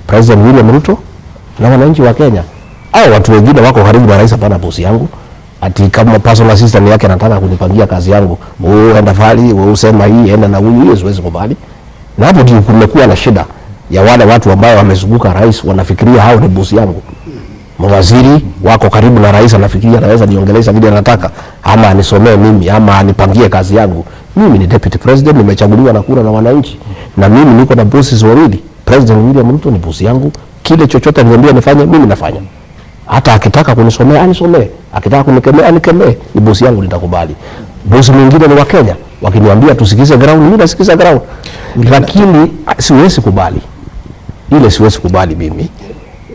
President William Ruto na wananchi wa Kenya. Au watu wengine wako karibu na rais, hapana bosi yangu. Ati kama personal assistant yake anataka kunipangia kazi yangu, wewe enda fali, wewe usema hii, enda na huyu, hiyo siwezi kubali. Na hapo ndio kumekuwa na shida ya wale watu ambao wamezunguka rais, wanafikiria hao ni bosi yangu. Mawaziri wako karibu na rais, anafikiria anaweza niongelesha vile anataka, ama anisomee mimi, ama anipangie kazi yangu. Mimi ni deputy president, nimechaguliwa na kura na wananchi, na mimi niko na bosses wawili. President William Ruto ni bosi yangu, kile chochote aniambia nifanye, mimi nafanya. Hata akitaka kunisomea anisomee, akitaka kunikemea anikemee, ni bosi yangu, nitakubali. Bosi mwingine ni Wakenya, wakiniambia tusikize ground, mimi nasikiza ground, lakini siwezi kubali ile, siwezi kubali mimi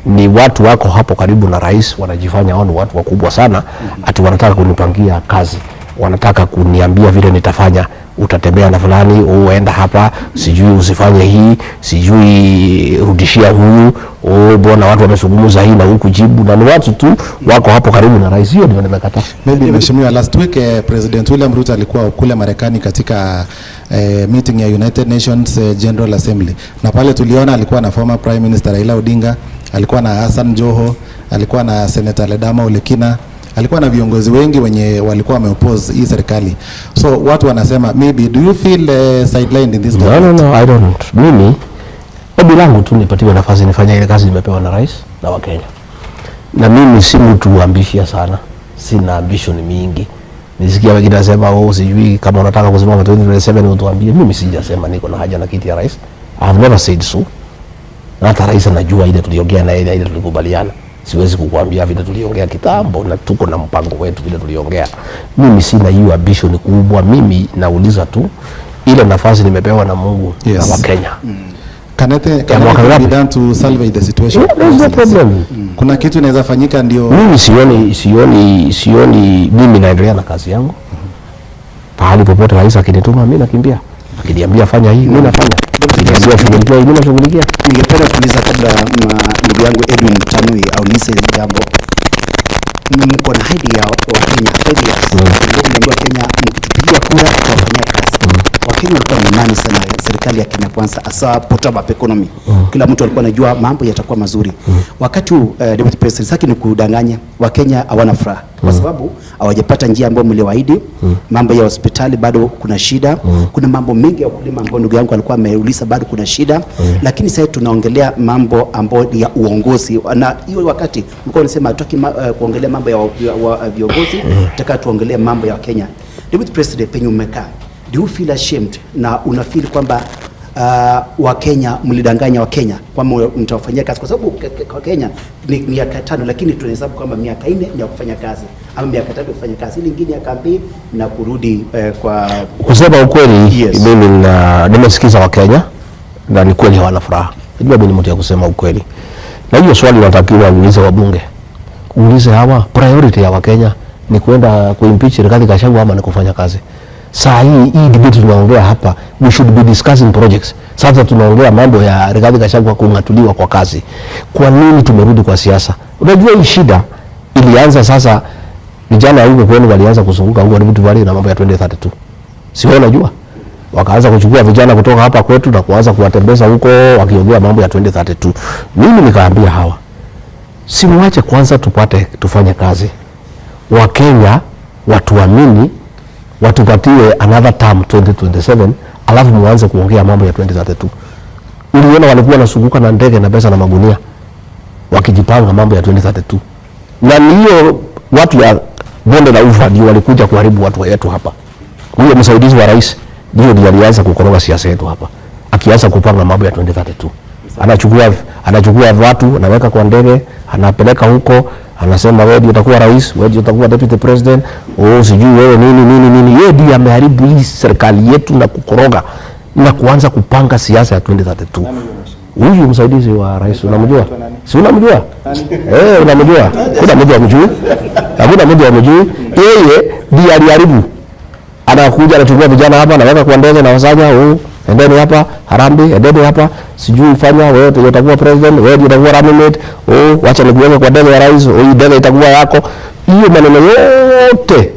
ni watu wako hapo karibu na rais wanajifanya wao ni watu wakubwa sana, ati wanataka kunipangia kazi, wanataka kuniambia vile nitafanya, utatembea na fulani, uenda hapa, sijui usifanye hii, sijui rudishia huyu, oh, bwana watu wamezungumza hii na huku jibu, na ni watu tu wako hapo karibu na rais. Hiyo ndio nimekataa. Maybe Mheshimiwa, last week President William Ruto alikuwa kule Marekani katika meeting ya United Nations General Assembly, na pale tuliona alikuwa na former Prime Minister Raila Odinga, alikuwa na Hassan Joho, alikuwa na Senator Ledama Olekina, alikuwa na viongozi wengi wenye walikuwa wameoppose hii serikali. So watu wanasema, maybe do you feel sidelined in this No, no, government? No, I don't. Mimi ombi langu tu nipatiwe nafasi nifanye ile kazi nimepewa na rais na Wakenya. Na mimi si mtu ambitious sana, sina ambition mingi. Nisikia wengine nasema, "Oh, sijui kama unataka kusimama 2027 utuambie." Mimi sijasema niko na haja na kiti ya rais. I have never said so. Na hata rais anajua ile tuliongea na ile tulikubaliana. Siwezi kukuambia vile tuliongea kitambo, na tuko na mpango wetu vile tuliongea. Mimi sina hiyo ambition kubwa. Mimi nauliza tu ile nafasi nimepewa na Mungu na Wakenya. Can mwaka anything be ngapi? Done to salvage the situation? Yeah, there's no problem. Kuna kitu inaweza fanyika ndio? Mimi sioni, mimi naendelea na kazi yangu. Pahali popote rais akinituma, mimi nakimbia. Akiniambia fanya hii, mimi nafanya. Akiniambia shughulikia hii, mimi nashughulikia. Ningependa kuuliza kabla ndugu yangu Edwin Tanui aulize hili jambo. Mko na ahadi ya Wakenya 5 years. Mliambia Wakenya mkitupigia kura tutawafanyia kazi. Wakenya walikuwa na imani sana na serikali ya Kenya Kwanza, hasa bottom up economy. Kila mtu alikuwa anajua mambo yatakuwa mazuri. Wakati huu, Deputy President, sitaki ni kudanganya, Wakenya hawana furaha kwa sababu hawajapata njia ambayo mliwaahidi. Mambo ya hospitali bado kuna shida. Kuna mambo mengi ya ukulima ambayo ndugu yangu alikuwa ameuliza, bado kuna shida. Lakini sasa tunaongelea mambo ambayo ni ya uongozi, na hiyo wakati mlikuwa unasema hatutaki kuongelea mambo ya viongozi, tutaka tuongelee mambo ya Wakenya. Deputy President, penye umekaa, do you feel ashamed na una feel kwamba Wakenya mlidanganya Wakenya kwamba mtawafanyia kazi? Kwa sababu kwa Kenya ni miaka 5, lakini tunahesabu kwamba miaka 4 ni ya kufanya kazi ama miaka 3 ya kufanya kazi, ile ingine ya kampeni na kurudi kwa Kusema ukweli, mimi nimesikiza Wakenya na ni kweli hawana furaha. Najua mimi ni mtu ya kusema ukweli. Na hiyo swali natakiwa uulize wabunge. Uulize hawa, priority ya Wakenya ni kwenda kuimpeach Rigathi Gachagua ama ni kufanya kazi? Saa hii hii debate tunaongea hapa, we should be discussing projects. Sasa tunaongea mambo ya Rigathi Gachagua kung'atuliwa kwa kazi. Kwa nini tumerudi kwa siasa? Unajua hii shida ilianza sasa, vijana huko kwenu walianza kuzunguka huko Rift Valley na mambo ya 2032. Si wewe unajua? Wakaanza kuchukua vijana kutoka hapa kwetu na kuanza kuwatembeza huko wakiongea mambo ya 2032. Mimi nikaambia hawa, simuache kwanza tupate tufanye kazi. Wakenya watuamini, watupatie another term 2027, alafu muanze kuongea mambo ya 2032. Uliona walikuwa wanazunguka na ndege na pesa na magunia wakijipanga mambo ya 2032, na ni hiyo watu ya bonde la ufa ndio walikuja kuharibu watu wetu hapa. Huyo msaidizi wa rais ndio alianza kukoroga siasa yetu hapa, akianza kupanga mambo ya 2032. Anachukua watu, anaweka kwa ndege, anapeleka huko, anasema wewe ndio utakuwa rais, wewe ndio utakuwa deputy president, oh, sijui wewe nini nini nini. Yeye ndiye ameharibu hii serikali yetu na kukoroga na kuanza kupanga siasa ya 2032. Huyu msaidizi wa rais unamjua? Si unamjua? Eh, unamjua? Kuna mtu amjui? Hakuna mtu amjui. Yeye ndiye aliharibu. Anakuja anachukua vijana hapa, anaweka kwa ndege na wasanya, huu endeni hapa harambee, endeni hapa, sijui fanya wewe ndio utakuwa president, wewe ndio utakuwa running mate, oh, wacha nikuweke kwa ndege ya rais, oh, hii ndege itakuwa yako. Hiyo maneno yote,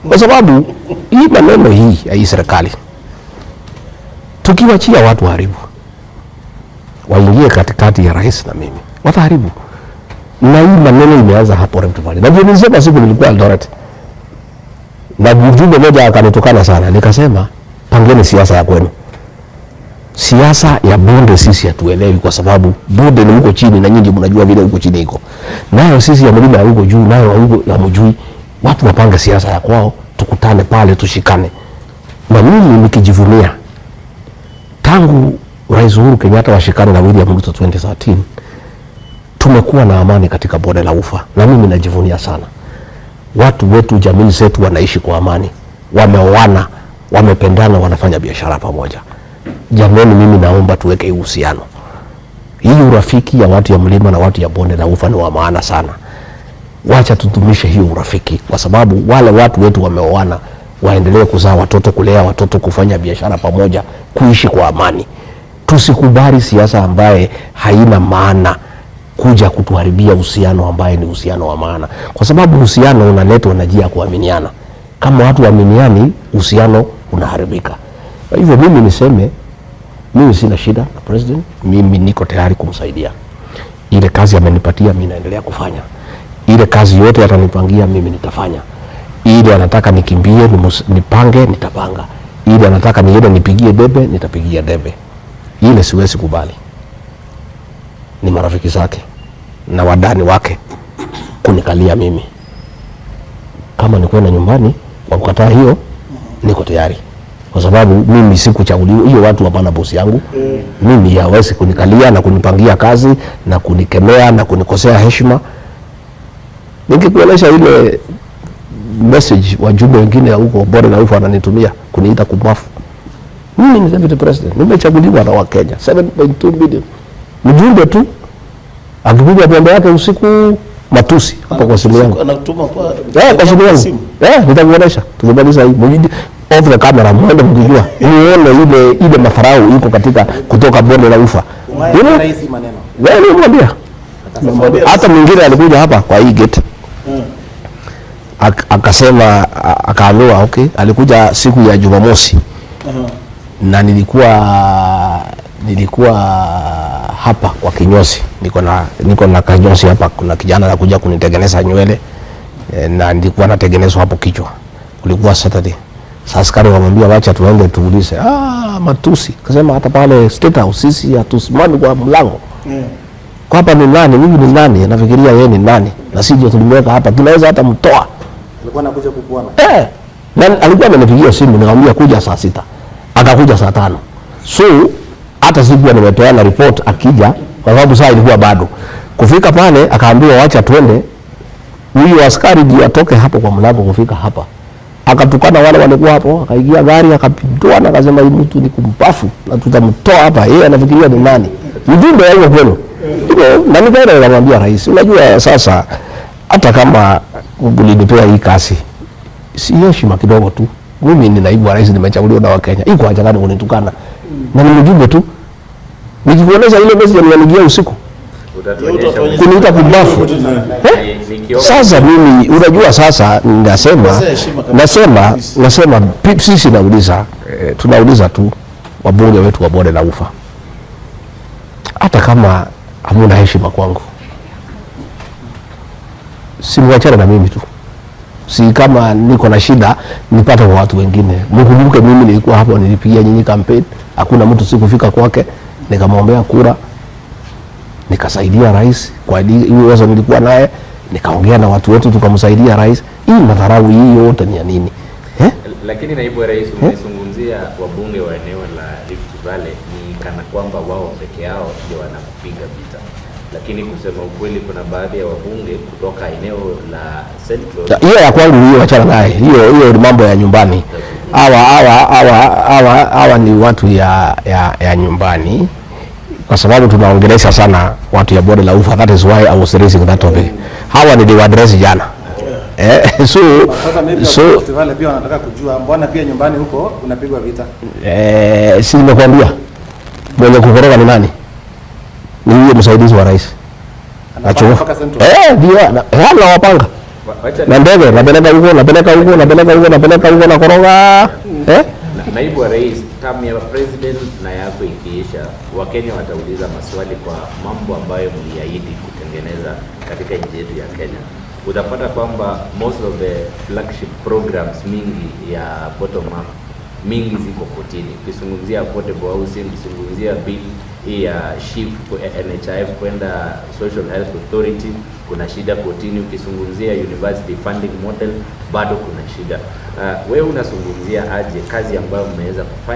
kwa sababu hii maneno hii ya hii serikali tukiwachia watu haribu. Waingie katikati ya rais na mimi, wataharibu. Na hii maneno imeanza hapo Rift Valley. Na ndio nilisema siku nilikuwa Eldoret, na mjumbe mmoja akanitukana sana, nikasema pangeni siasa ya kwenu. Siasa ya bonde sisi hatuelewi, kwa sababu bonde ni huko chini na nyinyi mnajua vile huko chini iko. Nayo sisi ya mlima huko juu, nayo huko hamjui. Watu wapange siasa ya kwao, tukutane pale tushikane. Na mimi nikijivunia tangu Rais Uhuru Kenyatta washikane na William Ruto 2013, tumekuwa na amani katika bonde la Ufa, na mimi najivunia sana. Watu wetu, jamii zetu wanaishi kwa amani, wameoana, wamependana, wanafanya biashara pamoja. Jamani, mimi naomba tuweke uhusiano. Hii urafiki ya watu ya mlima na watu ya bonde la Ufa ni wa maana sana. Wacha tudumishe hiyo urafiki, kwa sababu wale watu wetu wameoana, waendelee kuzaa watoto, kulea watoto, kufanya biashara pamoja, kuishi kwa amani. Tusikubali siasa ambaye haina maana kuja kutuharibia uhusiano ambaye ni uhusiano wa maana, kwa sababu uhusiano unaletwa na njia ya kuaminiana. Kama watu waaminiani, uhusiano unaharibika. Kwa hivyo mimi niseme, mimi sina shida na president, mimi niko tayari kumsaidia. Ile kazi amenipatia mimi naendelea kufanya. Ile kazi yote atanipangia mimi nitafanya. Ile anataka nikimbie, nipange, nitapanga. Ile anataka niende nipigie debe, nitapigia debe. Ile siwezi kubali ni marafiki zake na wadani wake kunikalia mimi. Kama ni kwenda nyumbani kwa kukataa hiyo, niko tayari. Kwa sababu mimi sikuchaguliwa, hiyo watu hapana bosi yangu. Mimi hawezi kunikalia na kunipangia kazi na kunikemea na kunikosea heshima. Nikikueleza ile message wajumbe wengine huko bonde la Ufa wananitumia kuniita kumbafu. Mimi ni deputy president, nimechaguliwa na Wakenya 7.2 million. Mjumbe tu akikuja pembe yake usiku, matusi hapo kwa simu yangu. Anatuma kwa kwa simu yangu. Nitakuonesha. Tukimaliza hii mjiji off the camera, muende mkijua. Nione ile madharau iko katika kutoka bonde la Ufa. Rais maneno. Wewe nilimwambia. Hata mwingine alikuja hapa kwa hii gate. Akasema, akaambiwa okay, alikuja siku ya Jumamosi. Na nilikuwa hapa kwa kinyozi. Niko na kinyozi hapa, kuna kijana anakuja kunitengeneza nywele, na nilikuwa natengenezwa hapo kichwa. Kulikuwa Saturday. Sasa askari wakamwambia wacha tuende tuulize. Matusi. Akasema hata pale State House sisi hatusimami kwa mlango. Kwa hapa ni nani? Mimi ni nani? Nafikiria yeye ni nani? Na sisi ndio tulimweka hapa. Tunaweza hata mtoa. Alikuwa anakuja kukuona. Na alikuwa amenipigia simu nikamwambia kuja saa 6. Akakuja saa 5. So hata sikuwa nimetoa report akija, kwa sababu saa ilikuwa bado. Kufika pale akaambiwa wacha twende. Huyu askari ndiye atoke hapo kwa mlango kufika hapa. Akatukana wale walikuwa hapo, akaingia gari akapindua na akasema huyu mtu ni kumbafu na tutamtoa hapa. Yeye anafikiria ni nani? Mjumbe yuko kwenu. Ndio, na nikaenda nikamwambia rais, unajua sasa hata kama ulinipea hii kazi, si heshima kidogo tu. Mimi ni naibu wa rais, nimechaguliwa na Wakenya. Iko haja gani kunitukana? Na ni mjumbe tu. Nikikueleza ile message alinigia usiku. Kuniita kumbafu. Sasa mimi unajua sasa nasema sisi nauliza, tunauliza tu wabunge wetu wa bonde la Ufa. Hata kama hamuna heshima kwangu, simuachane na mimi tu. Si kama niko na shida nipate kwa watu wengine. Mkumbuke mimi nilikuwa hapo, nilipigia nyinyi campaign, hakuna mtu sikufika kwake, nikamwombea kura, nikasaidia rais kwa uwezo nilikuwa naye, nikaongea na watu wetu tukamsaidia rais. Hii madharau hii yote ni ya nini? Lakini naibu wa rais, umezungumzia wabunge wa eneo la Rift Valley ni kana kwamba wao peke yao ndio wanakupiga vita. Lakini kusema ukweli kuna baadhi ya wabunge kutoka eneo la Central. Hiyo ya kwangu hiyo achana naye. Hiyo ni mambo ya nyumbani. Hawa ni watu ya nyumbani. Kwa sababu tunaongelesha sana watu ya bonde la Ufa, that is why I was raising that topic. Hawa niliwa-address jana. So Rift Valley pia wanataka kujua mbona pia nyumbani huko unapigwa vita. Si nimekuambia mwenye kukoroga ni nani? Ni huyo msaidizi wa rais. Ndio, anawapanga. Na ndege, napeleka huko, napeleka huko, napeleka huko, napeleka huko, na koroga. Naibu wa rais, term ya president na yako ikiisha, Wakenya watauliza maswali kwa mambo ambayo mliahidi kutengeneza katika nchi yetu ya Kenya. Utapata kwamba most of the flagship programs mingi ya bottom up mingi ziko kotini. Ukizungumzia affordable housing, ukizungumzia bill hii ya SHIF, NHIF kwenda Social Health Authority, kuna shida kotini. Ukizungumzia university funding model, bado kuna shida. Wewe unazungumzia aje kazi ambayo mmeweza kufanya?